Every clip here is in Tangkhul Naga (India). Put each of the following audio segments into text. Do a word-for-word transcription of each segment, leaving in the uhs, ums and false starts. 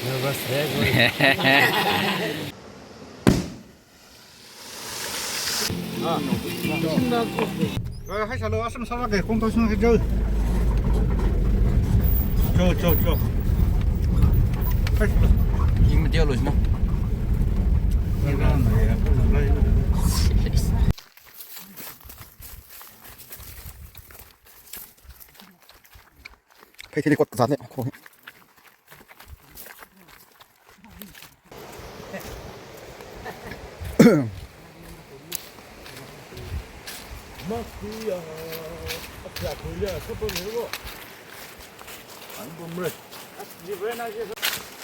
Nervous wreck. Ah. Hai, salo, asam sama ke, kong to sung ke jol. Jol, jol, jol. Hai, salo. Ing mati lo sma. Phei thili kot kazat ne, kho.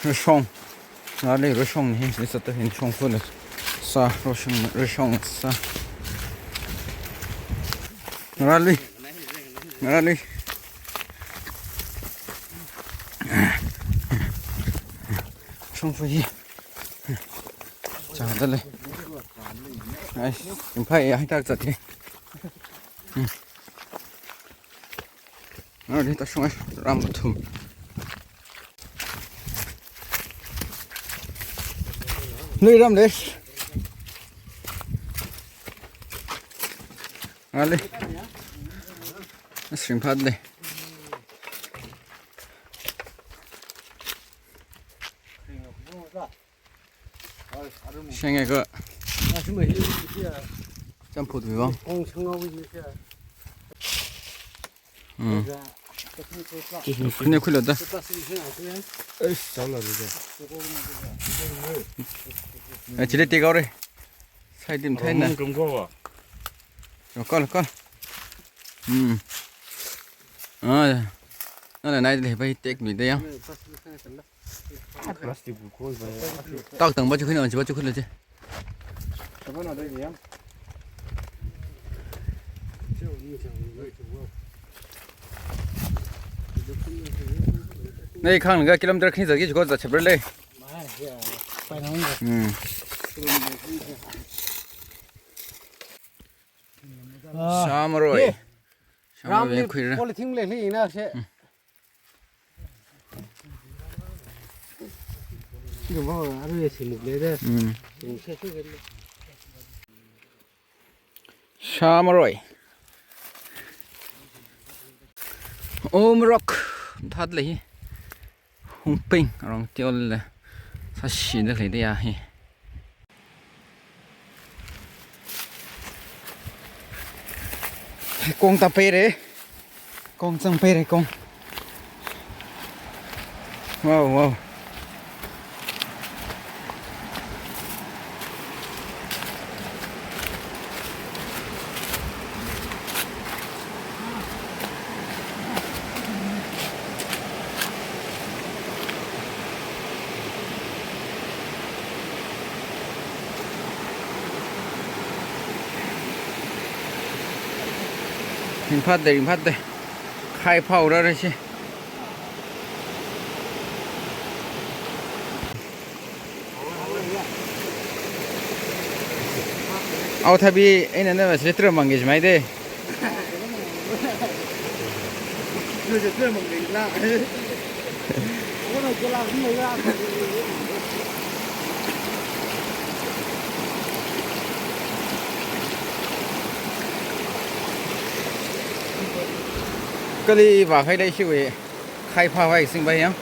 Rashong. Ngarāli rashong hi, ni sāta hin shongfa le. Sā, rashong, rashong sā. Ngarāli. Ngarāli. Shongfa hi. Chāda lei. Ai, imphai ya, hi tak zat hi. Hmm. Ngarāli ta shong ai, ram thum. Lui ram lei. Ngarāli. Shing phat lei. Sheng e ko. Champut mi bang. Hmm. Khuni khuilo da. Eish, chālo da. Eh, chili tik aure. Sai dim thai na. Kal, kal. Hmm. Ah. Nana nai le bai tek mi da yang. Plastic bu koi ba. Tak tang ba chu khina, chi ba chu khina chi. Nei khang ga kilometer khani zaki chu ko za chapter le. Hmm. Ah. Shamaroi. Ye. Shamaroi Ramli khuira. Polythene le hli na se. Hmm. Sino mo, aru ye simuk le de. Hmm. Simuk se se le. Shamaroi. Om rock. That le hi. Hungping, arong tiol le. Sāshida lei de ya hi. Kong ta peire. Kong chang peire kong. Wow, wow. Ringphātde, ringphātde. Khai phāhaora shi. Authabi, eina nava sitra mangish mai de. Kali vākahai leishiwui. Khai phāhai sing bai yang.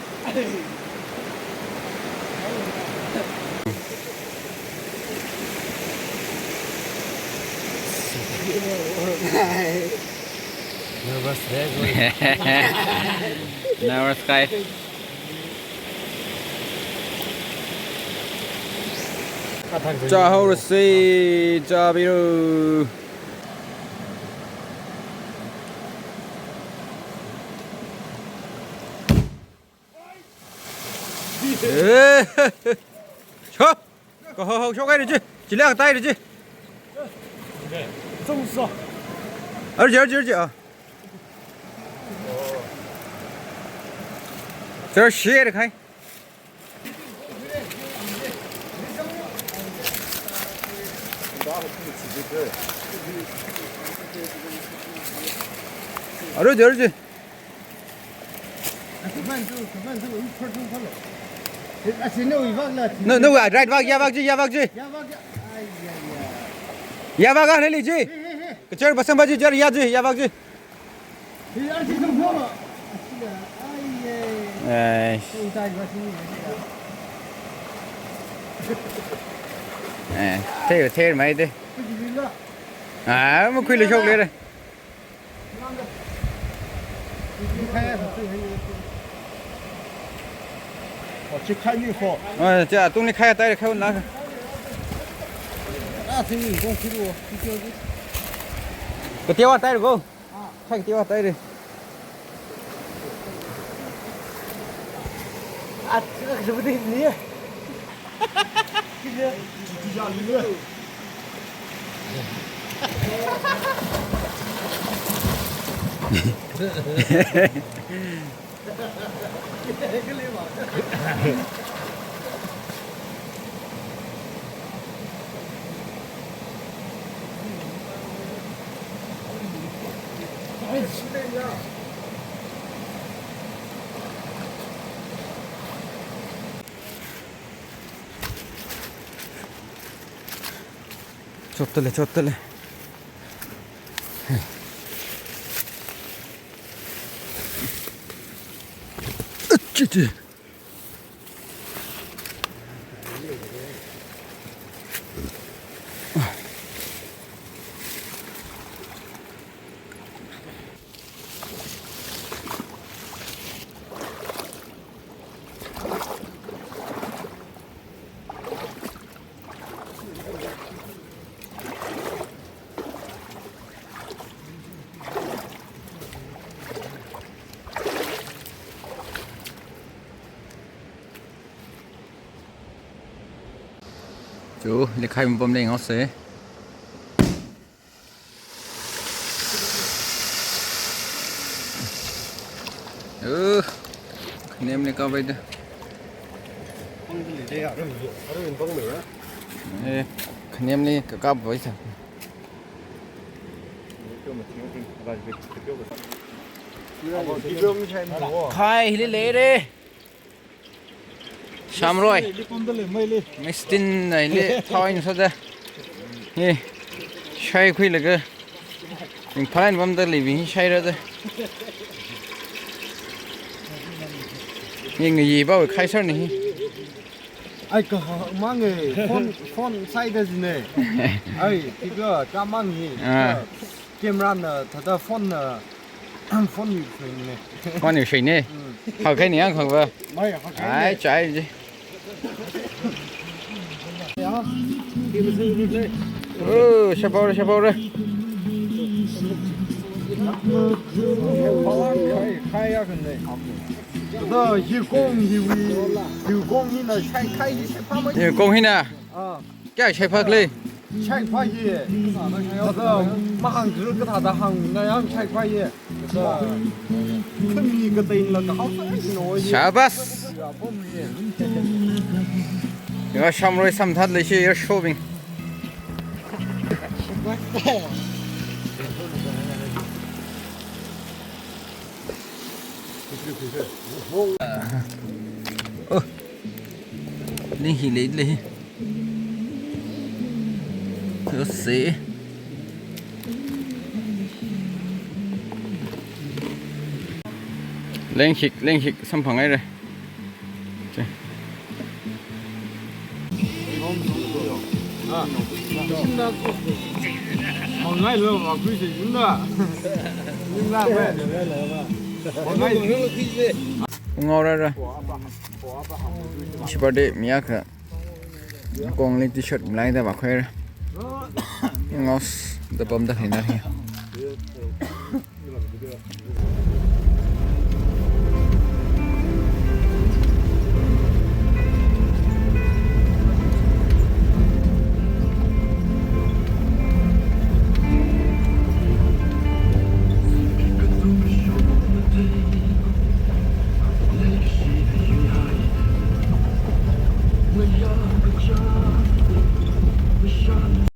Nervous wreck. Nervous guy. Chāhaora shi, chābira. Eh, shok. Ko ho ho, shok ai ri ji. Chila tai ri ji. Zong so. Ar ji, ar ji, ar ji, ah. Sir, share khai. Ar ji, ar ji. Asi no, i vak la. No, no, right vak, ya vak ji, ya vak ji. Ya vak ya. Ai, ya, ya. Ya vak ah, really ji. He, he, he. Kachar basang ba ji, jar ya ji, ya vak ji. He, asi no, no. Ai, ya. Ai. Song tai ba si. Eh, ther, ther mai de. Kujili la. Ah, mo khui le shok le re. Oh, chi khai ni kho. Oh, chi atungli khai tai, khai na. Ah, si ni kong khi ro. Khi kyo ji. Kateowa tai ko. Ah. Khai kateowa tai re. Ah, chi ka shi bu de ni. Chotale, chotale. Achi, chi. Chu, lekhai mapam lei ngau se. Uh, khanem le kabai da. Eh, khanem le kakabai sa. Khai hili le re. Shamroi. Mistin na hili thaoin sa da. Ye. Shai khuilaga. Ning phain bam da living shai ra da. Ning yi ba khai sar ni. Ai ka ha mang e phone, phone sai da jine. Ai, ki ga ka mang hi. Ah. Camera na thāda phone na, phone yu shui ne. Phone yu shui ne. Mm. Hao khai ni yang khang ba. Mai hao khai. Ai, ne. Chai ji. Ya. Oh, shapao re, shapao re. Khai, khai ya kan ne. Da, hi kong hi wi, hi kong hi na shai khai hi shai pha mai. Hi kong hi na. Ah. Kya shai phak le? Shai pha ye. Thāda mahāng kru kathāda hāng na yang shai pha ye. Thāda khami katei la kahao sai no ye. Shabas. Ya, pom ye. Ya, Shamroi samthat le shi ya shobing. Oh. Ling hi le le. Yo se. Leng hik, leng hik, samphang ai re. Che. Mangai lo, ma kui se yun da. Yun da, mangai. Ngau ra ra. Chipar de mi akha. Kong li t-shirt mlai da ba khuira. Ngos da bam da hina hi.